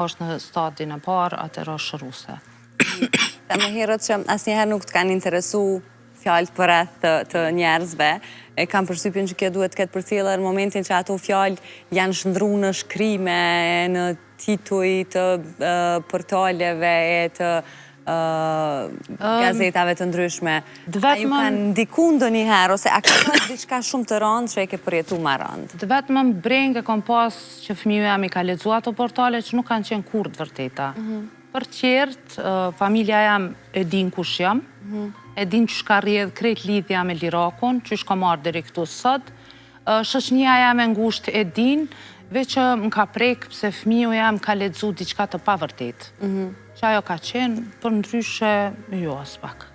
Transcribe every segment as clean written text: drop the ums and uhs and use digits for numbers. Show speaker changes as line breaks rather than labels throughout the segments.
Është në stadin e parë, atëherë është shëruese.
The më herët që asnjëherë nuk të kanë interesu fjalët përreth të, të njerëzve, e kam përshtypjen që kjo duhet të ketë përcjellë në momentin që ato fjalë janë shndru në shkrime, në tituj të portaleve e të gazetave të ndryshme. A ju kanë ndiku ndonjëherë, ose a ka pas diçka shumë të rëndë që e ke përjetu ma
rëndë? Të vetmën brengë e kom pas që fëmiju jem i ka lexu ato portale që nuk kanë qenë kurrë të vërteta. Mhm. Për tjerët, familja jem e din kush jam, mhm. e din qysh ka rrjedh krejt lidhja me Lirakun, qysh kam ardhë deri këtu sot, Shoqnia jem e ngushtë e din, veç që më ka prek pse fëmiu jem ka lexu diçka të pavërtetë. Mhm. Që ajo ka qenë, përndryshe, jo aspak.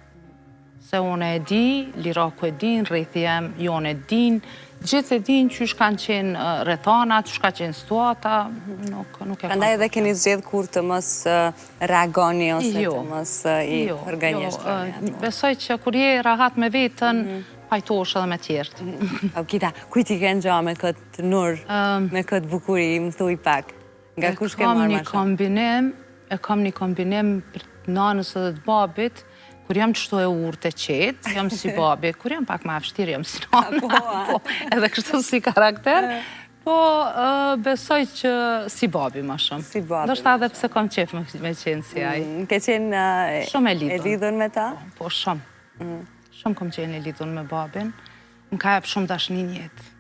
Se unë e di, Liraku e din, rrethi jem jonë e din, gjithë e din qysh kanë qenë rrethanat, qysh ka qenë situata, nuk,
nuk e kam. Prandaj edhe keni zgjedh kurrë të mos reagoni ose jo, të mos i jo, përgënjeshtroni
jo, ato. Besoj që kur je rahat me veten, mhm. Pajtohesh edhe me
tjerët. Aukita, kujt i ke ngja me këtë nur, me këtë bukuri, më thuj pak. Nga kush ke marrë ma
shumë? Kombinim, e kam një kombinim prej nanës edhe të babit, kur jam qështu e urtë e qetë, jam si babi, kur jam pak ma e vështirë, jam si nana, po, po, edhe kështu si karakter, po besoj që si babi ma shumë.
Si babi.
Ndoshta edhe pse kam qef me qenë si ai.
Mm, ke qenë
shumë e
lidhun. E lidhun me ta?
Po, po shumë. Mm. Shumë kom qenë e lidhun me babin. Më ka jep shumë dashni n'jetë.